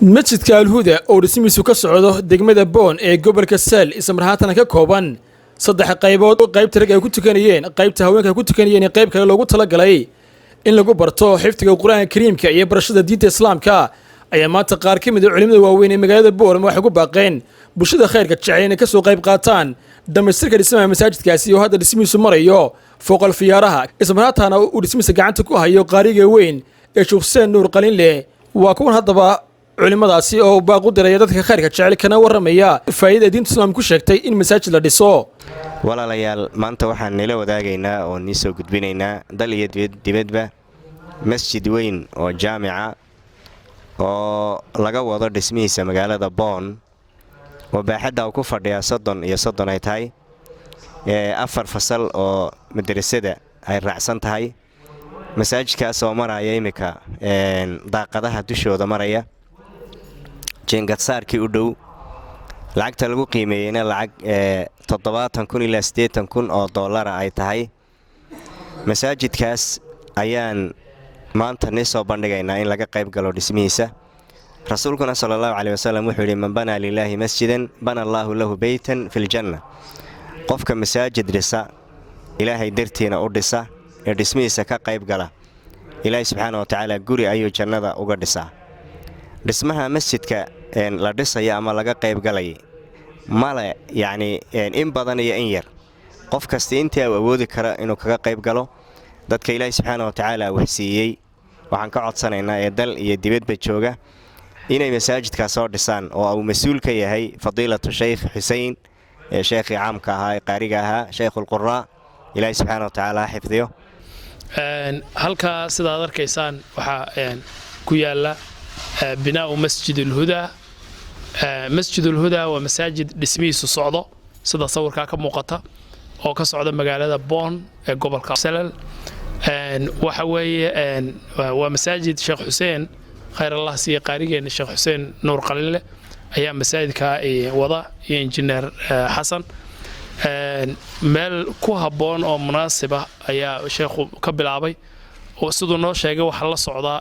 Masjidka Alhuda oo dhismihiisu ka socdo degmada Boon ee gobolka Sal, isla marhaantana ka kooban saddex qaybood: qaybta rag ay ku tukanayeen, qaybta haweenka ay ku tukanayeen iyo qayb kale loogu talagalay in lagu barto xifdiga Qur-aanka Kariimka iyo barashada diinta Islaamka, ayaa maanta qaar ka mid a culimada waaweyn ee magaalada Boorama waxay ku baaqeen bulshada khayrka jecel inay ka soo qayb qaataan dhammaystirka dhismaha masaajidkaasi oo hadda dhismihiisu marayo fooqal fiyaaraha, isla marhaataana uu dhismihiisa gacanta ku hayo qaariga weyn ee Sheekh Xuseen Nuur Qalinleh. Waa kuwan haddaba culimmadaasi oo baaq u diraya dadka khayrka jecel, kana warramaya faa'iidada diinta Islaamka ku sheegtay in masaajid la dhiso. Walaalayaal, maanta waxaan nila wadaagaynaa oo nii soo gudbinaynaa dal iyo dibadba masjid weyn oo jaamica oo laga wado dhismihiisa magaalada Boon, oo baaxadda uu ku fadhiyaa 30 iyo 30 ay tahay, afar fasal oo madrasada ay raacsan tahay. Masaajidkaas oo maraya iminka daaqadaha dushooda maraya, jiingadsaarkii u dhow, lacagta lagu qiimeeyeyna lacag 70,000 ilaa 80,000 oo dollara ay tahay. Masaajidkaas ayaan maanta nii soo bandhigaynaa in laga qayb galo dhismihiisa. Rasuulkuna sala Allahu caleyh wasalam wuxuu yidhi: "Man banaa lilaahi masjidan, bana allaahu lahu beytan filjanna." Qofka masaajid dhisa, Ilaahay dartiina u dhisa ee dhismihiisa ka qayb gala, Ilaahay subxaana wa tacaala guri ayuu jannada uga dhisaa. Dhismaha masjidka la dhisaya ama laga qayb galay male, yacnii, in badan iyo in yar, qof kasta intii uu awoodi kara inuu kaga qayb galo. Dadka Ilaahay subxaana wa tacaala waxsiiyey waxaan ka codsanaynaa ee dal iyo dibadba jooga inay masaajidkaa soo dhisaan, oo uu mas-uul ka yahay fadiilatu Shaykh Xusein ee sheekhii caamka ahaa ee qaariga ahaa, Shaykhulquraa. Ilaahay subxaana wa tacaala ha xifdiyo. Halkaa sidaad arkaysaan waxaa ku yaala binaa'u Masjid Ulhudaa. Masjid Ulhudaa waa masaajid dhismihiisu socdo, sida sawirkaa ka muuqata, oo ka socda magaalada Boon ee gobolka Salal. Waxa weeye waa masaajid Sheekh Xuseen, khayr Allah siiye, qaarigeenna Sheekh Xuseen Nuur Qalinleh ayaa masaajidka wada iyo Injineer Xasan. Meel ku habboon oo munaasiba ayaa sheekhu ka bilaabay. Siduu noo sheegay, waxaa la socdaa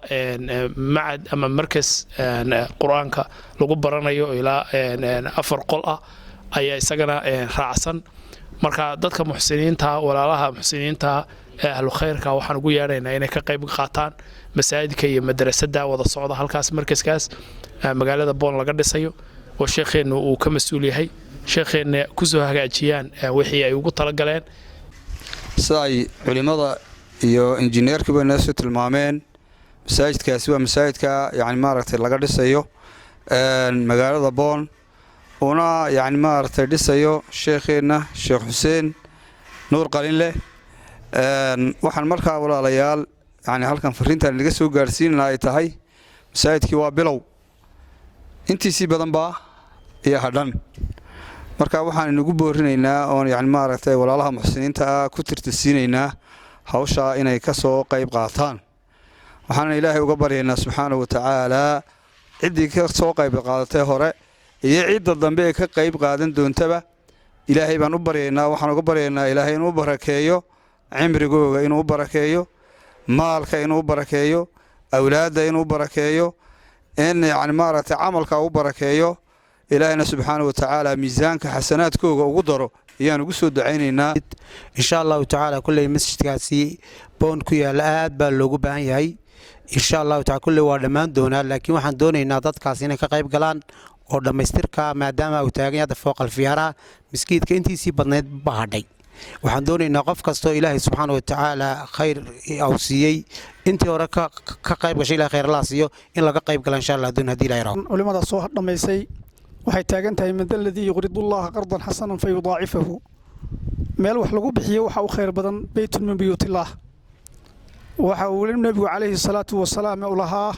macad ama markas Qur-aanka lagu baranayo ilaa afar qol ah ayaa isagana raacsan. Marka dadka muxsiniinta, walaalaha muxsiniinta ee ahlu khayrka, waxaan ugu yeedhaynaa inay ka qayb qaataan masaajidka iyo madrasada wada socda halkaas, markaskaas magaalada Boon laga dhisayo oo sheekheennu uu ka mas-uul yahay, sheekheenna kusoo hagaajiyaan wixii ay ugu talagaleen. Sida ay culimmada iyo injineerkiiba noo soo tilmaameen, masaajidkaasi waa masaajidka, yani, maaragtay, laga dhisayo magaalada Boon, uuna, yani, maaragtay, dhisayo sheekheenna Sheekh Xuseen Nuur Qalinleh. Waxaan markaa, walaalayaal, yani, halkan fariintaan inaga soo gaarhsiinana ay tahay: masaajidkii waa bilow, intiisii badan baa iyo hadhan. Marka waxaan inagu boorinaynaa oon, yani, maaragtay, walaalaha muxsiniinta ah ku tirtisiinaynaa hawshaa inay ka soo qayb qaataan. Waxaana Ilaahay uga baryaynaa subxaana wa tacaalaa ciddii ka soo qayb qaadatay hore iyo cidda dambe ee ka qayb qaadan doontaba. Ilaahay baan u baryaynaa, waxaan uga baryaynaa Ilaahay inuu barakeeyo cimrigooga, inuu u barakeeyo maalka, inuu u barakeeyo awlaadda, inuu barakeeyo in, yacni, maaragtay, camalka u barakeeyo. Ilaahayna subxaana wa tacaala miisaanka xasanaadkooga ugu daro ayaan ugu soo ducaynaynaa. Insha Allahu tacaala, kulley masjidkaasi Boon ku yaalla aad baa loogu baahan yahay. Insha Allahu tacala, kulley waa dhammaan doonaa, laakiin waxaan doonaynaa dadkaas inay ka qayb galaan oo dhammaystirka, maadaama uu taagan yahay hadda fooqal fiyaaraha, miskiidka intiisii badnayd ba hadhay. Waxaan doonaynaa qof kastoo Ilaahay subxaana wa tacaala khayr au siiyey, intii hore ka qayb gashay Ilahay khayr Allah siiyo, in laga qayb gala insha Allah doon haddii Ilahay rabo. Culimada soo dhammaysay waxay taagan tahay: "Man da aladii yuqridu Allaha qardan xasanan fa yudaacifahu." Meel wax lagu bixiyo waxa u khayr badan beytun min buyuutillaah. Waxa uu Nebigu calayhi salaatu wasalaam u lahaa: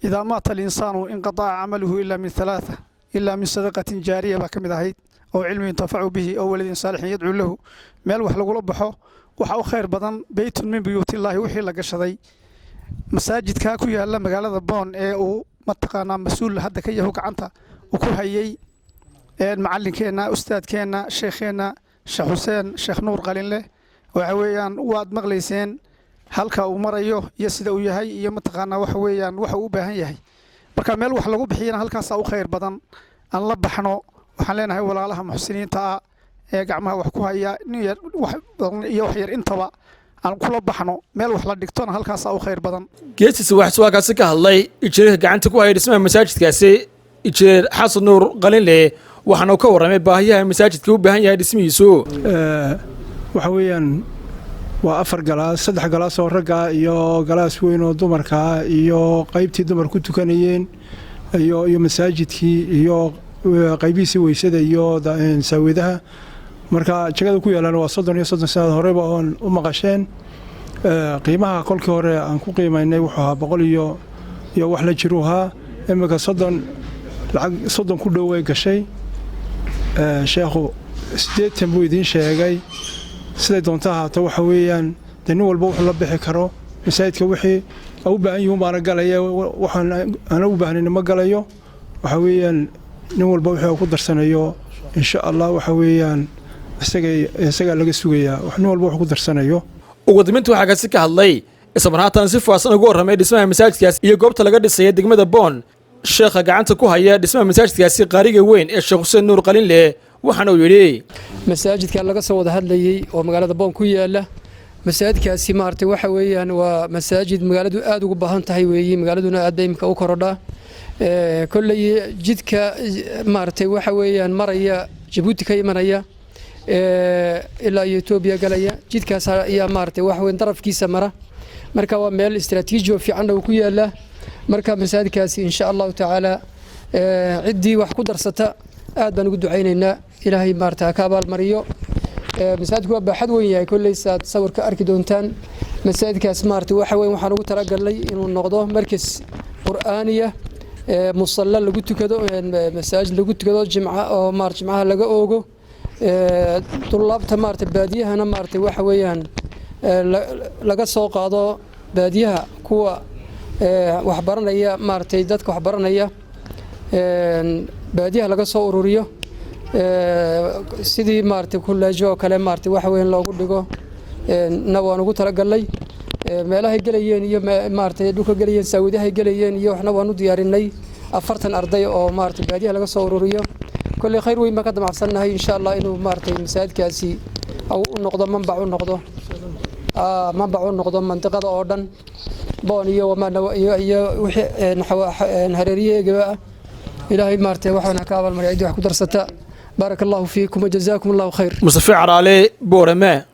"Idaa maata alinsaanu inqataca camaluhu ilaa min halaatha, ilaa min sadaqatin jaariya" baa ka mid ahayd, oo cilmi yuntafacu bihi, oo waladin saalixin yadcuu lahu. Meel wax lagula baxo waxa u khayr badan beytun min buyuutillaahi. Wixii la gashaday masaajidkaa ku yaala magaalada Boon ee uu mataqaanaa mas-uul hadda ka yahu, gacanta uu ku hayay macallinkeenna, ustaadkeenna, sheekheenna Sheekh Xuseen Sheekh Nuur Qalinleh, waxa weeyaan waad maqlayseen halka uu marayo iyo sida uu yahay iyo mataqaanaa waxa weeyaan waxa uu u baahan yahay. Marka meel wax lagu bixiyana halkaasaa u khayr badan. Aan la baxno, waxaan leenahay walaalaha muxsiniinta ah ee gacmaha wax ku haya, nin yar wax badan iyo wax yar intaba aan kula baxno. Meel wax la dhigtona halkaasaa u khayr badan. Geestiisa waxaa halkaasi ka hadlay injineerka gacanta ku haya dhismaha masaajidkaasi, Injineer Xasan Nuur Qalinle, waxaana uu ka warramay baahiyaha masaajidka u baahan yahay dhismihiisu. Waxa weeyaan waa afar galaas, saddex galaas oo ragga iyo galaas weyn oo dumarkaa iyo qaybtii dumar ku tukanayeen iyo masaajidkii iyo qaybihiisii weysada iyo saawidaha. Marka jagada ku yaalaan waa 30 iyo 30, sanad horeba oon u maqasheen. Qiimaha kolkii hore aan ku qiimaynay wuxuu ahaa 100 iyo wax la jiru ahaa. Iminka 30, lacag 30 ku dhow way gashay. Sheekhu 80 buu idiin sheegay. Siday doonto ahaato, waxa weeyaan dee nin walba wuxuu la bixi karo. Masaajidka wixii u baahan yihiin baana galaya, waxaan ana u baahnayn ma galayo. Waxa weeyaan nin walba wixii ku darsanayo, insha Allah, waxa weeyaan isagaa laga sugayaa nin walba wuxuu ku darsanayo. Ugu dambeyntii waxaa kaasi ka hadlay, isla marhaatan si faahsan ugu warramay dhismaha masaajidkaasi iyo goobta laga dhisaya degmada Boon, sheekha gacanta ku haya dhismaha masaajidkaasi, qaariga weyn ee Sheekh Xuseen Nuur Qalinleh, waxaana uu yidhi: Masaajidka laga soo wada hadlayey oo magaalada Boon ku yaala, masaajidkaasi maaragtay waxa weeyaan waa masaajid magaaladu aad ugu baahan tahay weeye. Magaaladuna aad bay imika u korodhaa. Kolley jidka maaragtay waxa weeyaan maraya Jabuuti ka imanaya ilaa iyo Etoobiya galaya, jidkaas ayaa maaragtay waxa weyn darafkiisa mara. Marka waa meel istaraatiiji oo fiicanna uu ku yaalaa. Marka masaajidkaasi, insha Allahu tacaala, ciddii wax ku darsata aad baan ugu ducaynaynaa, Ilaahay maarata ha ka abaalmariyo. Masaajidku waa baaxad weyn yahay, kolley saad sawirka arki doontaan. Masaajidkaas maarata waxa weyn waxaan ugu talagalnay inuu noqdo markas qur'aaniya, musalla lagu tukado, masaajid lagu tukado jimca oo maarata jimcaha laga oogo, dullaabta maarata baadiyahana maarata waxa weeyaan laga soo qaado baadiyaha, kuwa waxbaranaya, maaragtay dadka waxbaranaya baadiyaha laga soo ururiyo, sidii maaragtay kulleejo oo kale maaragtay waxa weyn loogu dhigo na waan ugu talagalnay. Meelahay gelayeen iyo maaragtay dhulka gelayeen, saawidahay gelayeen iyo waxna waan u diyaarinay, 40 arday oo maaragtay baadiyaha laga soo ururiyo. Kolley khayr weyn baan ka damacsannahay, insha Allah, inuu maaragtay masaajidkaasi u noqdo manbac u noqdo mandiqada oo dhan, Boon iyo iyo wixii hareeriyeegaba ah. Ilaahay maaragtay waxaana ka abaalmariya ciddii wax ku darsata. Baaraka Allahu fiikum wajazaakum Allahu khayr. Mustafa Caraale, Boorame.